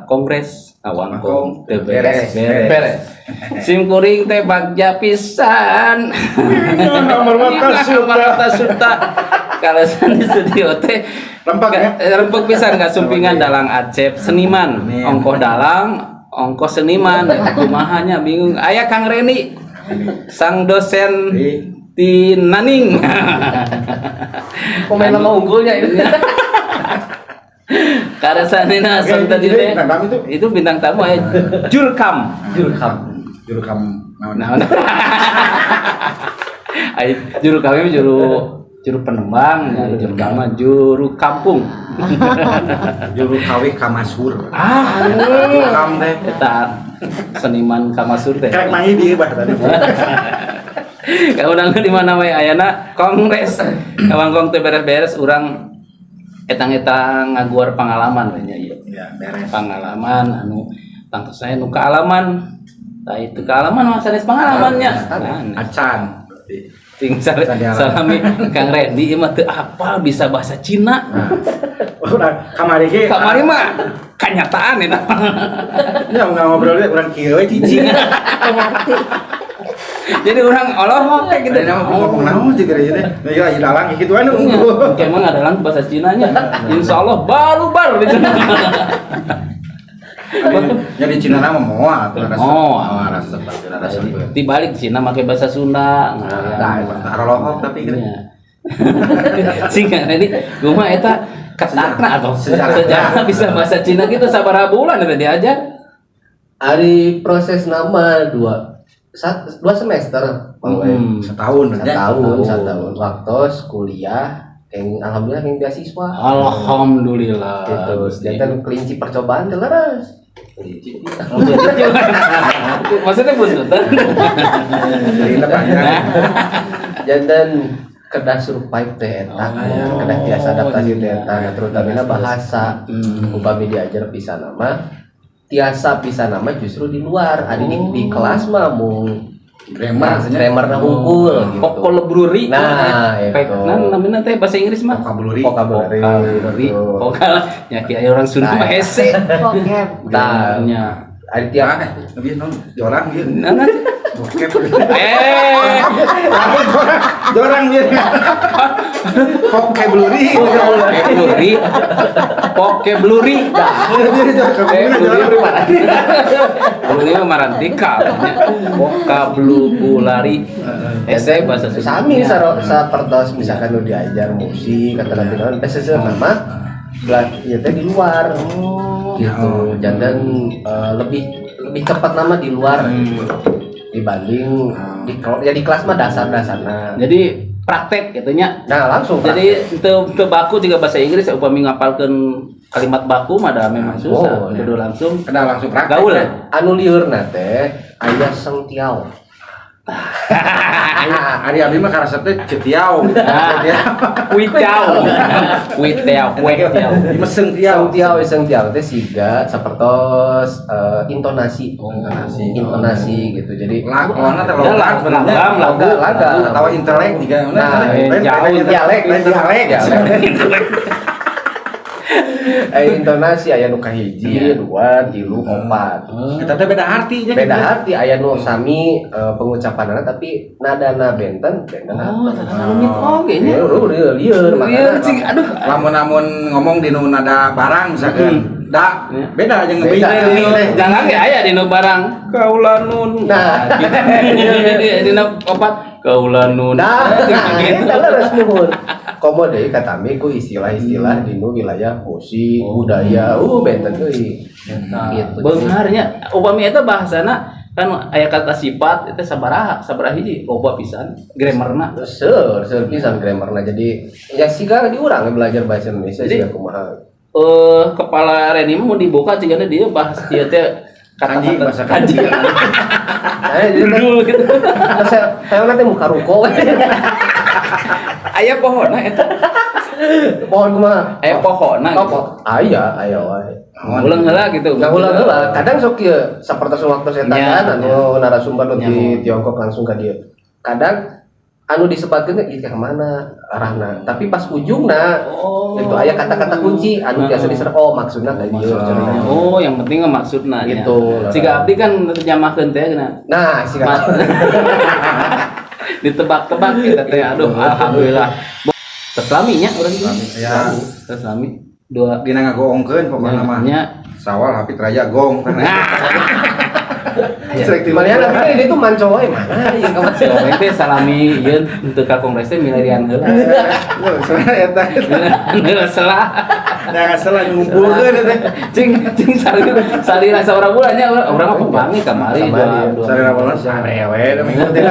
Kongres Ngawangkong teu Beres. beres. Beres. Sim kuring teh bagja pisan. Amarwata Suta. Amarwata Suta. Kaleresan di studio teh Rempeg ya? Rempeg pisan kasumpingan Dalang Acep seniman. Amin. Ongkoh dalang, ongkoh seniman. Kumaha nya bingung. Aya Kang Reni, sang dosen di Naning. Pemain lama unggulnya itu. Kaleresanina Oke, som tadi itu teh. bintang tamu itu? Itu bintang tamu aya Jurkam. Jurkam. Jurkam naon? Nah, nah. Ai juru kami juru juru penembang, ya, juru mah juru kampung. Juru kawi kamasur. Ah, Jurkam teh. Eta seniman kamasur teh. Kayak mangi di bah tadi. Kaundang di mana wae ayana kongres Ngawangkong teu beres-beres, urang etang-etang ngaguar pengalaman we nya ieu. Ya, beres. Pengalaman anu tangtos saya nu kaalaman. Tah, itu kaalaman mah sanes pengalamannya. Nah, Acan berarti. Ting salami Kang Randy ieu mah teu apal bisa bahasa Cina. Nah. Urang kamari ge. Kamari mah kanyataan eta. Ya nggak ngobrol ge urang kieu we cicing. Ngerti. Jadi orang olohok kayak gitu. Ada nama ngomong naon sih kira teh. Nah, ya dalang gitu anu. Emang ada lang bahasa Cinanya. Insya Allah baru bar di sana. Ya di Cina nama moal atuh resep. Moal. Moal resep atuh resep. Dibalik Cina make bahasa Sunda. Nah, arolohok tapi gitu. Iya. Sing jadi kumaha eta ketakna atau Sejarah. Sejarah bisa bahasa Cina gitu, sabaraha bulan eta diajar? Ari proses nama 2 semester. Setahun ya. Setahun, setahun. Waktu kuliah, keng alhamdulillah keng beasiswa. Alhamdulillah. Gitu. Janten kelinci percobaan teh leres. Maksudnya buntutan. Cerita panjang. Janten kedah survive teh eta, Oh, kedah tiasa adaptasi teh eta, iya. terutama bahasa. Upami diajar pisan nama, tiasa pisan nama justru di luar. Ari di kelas mah mung Grammar maksudnya. Grammar hungkul gitu. Vocabulary. Nah, itu. Nah, namanya teh bahasa Inggris mah. Vocabulary. Vocabulary. Vocabulary. Gitu. Vokal. Ya kieu orang Sunda mah Nah, hese. Vocab. Nah, Nya. ari tiap Ah, lebih non jorang gitu. Nah, nah. Bokep. Eh, Aku jorang, jorang dia. Vocabulary. Vocabulary. Vocabulary. Eh, Jorang. Bluri mah marantika. Vocabulary. Hese bahasa Sunda. Sami sapertos misalkan nu diajar musik atau nanti naon teh sesuatu mah belajar ieu teh di luar gitu. Janten lebih lebih cepat nama di luar gitu dibanding di ya di kelas mah dasar-dasarna. Jadi praktek gitu nya. Nah, langsung. Jadi teu teu baku juga bahasa Inggris, upami ngapalkeun kalimat baku mah da memang susah. Oh, iya. Kudu langsung Kena langsung praktek. gaul. Ya. Anu liurna teh aya sengtiao. Ari abi mah karesep teh cetiau gitu. Ah. Kuitiao. Kuitiao, kuitiao. Di meseng tiau. Sengtiao, sengtiao teh siga sapertos intonasi. Intonasi. Intonasi gitu. Jadi Lagu teh Ya, logat lagam, sebenarnya. lagu. Lagam. Atau intelek juga. Nah, Lain jauh, lain dialek. lain dialek. Dialek. Intonasi aya nu kahiji, dua, tilu, opat. Kita teh beda artinya. Beda arti, aya nu sami pengucapanana tapi nadana benten benten. Oh, eta rumit oge nya. Lieur, lieur, lieur, Lieur makana cing, aduh. Lamun lamun ngomong di nu nada barang misalkan da beda aja ngebi. Beda. Jangan ge aya di nu barang kaula nun. Nah. Gitu. Di nu opat kaula nun. Nah, Gitu. eta leres nuhun. Komo deui katami ku istilah-istilah di nu wilayah musik, budaya, benten deui. Gitu. Beungarnya upami eta bahasana kan aya kata sifat itu sabaraha sabaraha hiji, loba pisan grammarna. Seur, seur pisan grammarna. Jadi ya siga di urang belajar bahasa Indonesia Jadi- siga kumaha. Kepala Reni mah mau dibuka cigana dia bahas dia teh Kanji, kata-kata bahasa kanji. Nah, jadi teh Dudul gitu. Saya nanti muka ruko. Aya pohonna eta. Pohon kumaha? Aya pohonna Oh, gitu. aya, aya wae. Ulang heula gitu. Nah, ulang heula, kadang sok ieu sapertos waktu eta Nya, kan anu narasumber nu Nya. di Tiongkok langsung ka dieu. Kadang Anu disebatkeun teh ieu kemana arahna, tapi pas ujungna itu aya kata-kata kunci anu biasa diserap, oh, maksudna ka ieu cenah. Oh, yang penting mah maksudna nya. Gitu. Siga abdi kan terjemahkeun teh kena. Nah, sih. Ditebak-tebak kita teh, aduh, alhamdulillah. Tos lami nya urang ini. Ya. Tos lami dua. Dina ngagoongkeun pokokna mah. Nya. Sawal Hapit Raya gong. Malihan tapi kan ini tuh manco wae, mana ieu ka Si Omeng teh salami ieu untuk ka kongres teh milarian heula. Sebenarnya eta. Milarian heula salah. Nah, salah ngumpulkeun eta. Cing cing salira salira sabaraha bulan nya urang mah papanggih kamari dua dua. Salira bulan sarewe minggu teh.